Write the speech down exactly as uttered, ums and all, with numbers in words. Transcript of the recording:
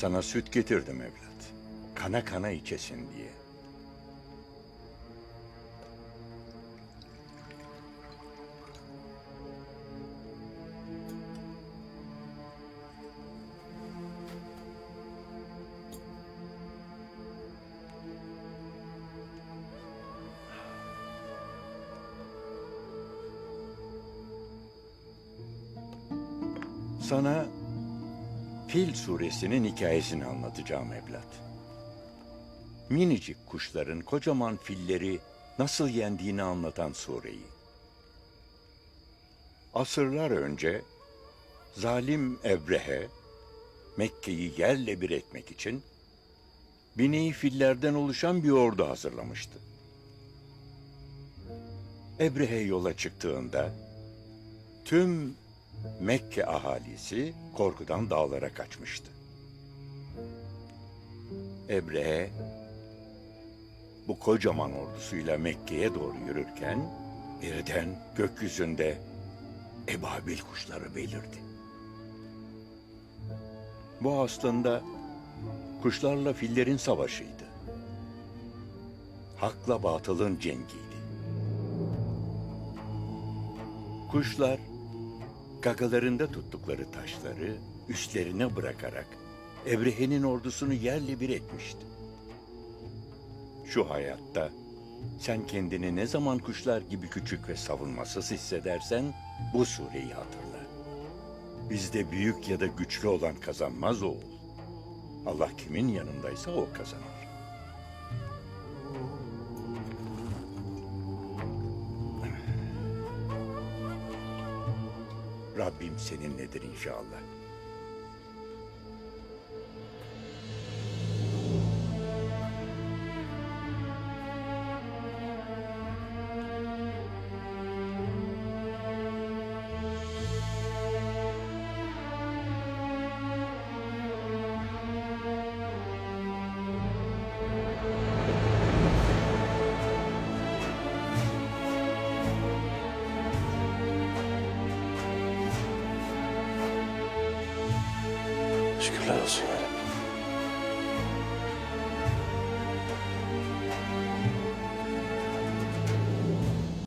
Sana süt getirdim evlat. Kana kana içesin diye. Sana Fil suresinin hikayesini anlatacağım evlat. Minicik kuşların kocaman filleri nasıl yendiğini anlatan sureyi. Asırlar önce zalim Ebrehe Mekke'yi yerle bir etmek için bineği fillerden oluşan bir ordu hazırlamıştı. Ebrehe yola çıktığında tüm Mekke ahalisi korkudan dağlara kaçmıştı. Ebrehe bu kocaman ordusuyla Mekke'ye doğru yürürken birden gökyüzünde ebabil kuşları belirdi. Bu aslında kuşlarla fillerin savaşıydı. Hakla batılın cengiydi. Kuşlar gagalarında tuttukları taşları üstlerine bırakarak Ebrehe'nin ordusunu yerle bir etmişti. Şu hayatta sen kendini ne zaman kuşlar gibi küçük ve savunmasız hissedersen bu sureyi hatırla. Bizde büyük ya da güçlü olan kazanmaz oğul. Allah kimin yanındaysa o kazanır. Rabbim seninledir inşallah. Şükürler olsun ya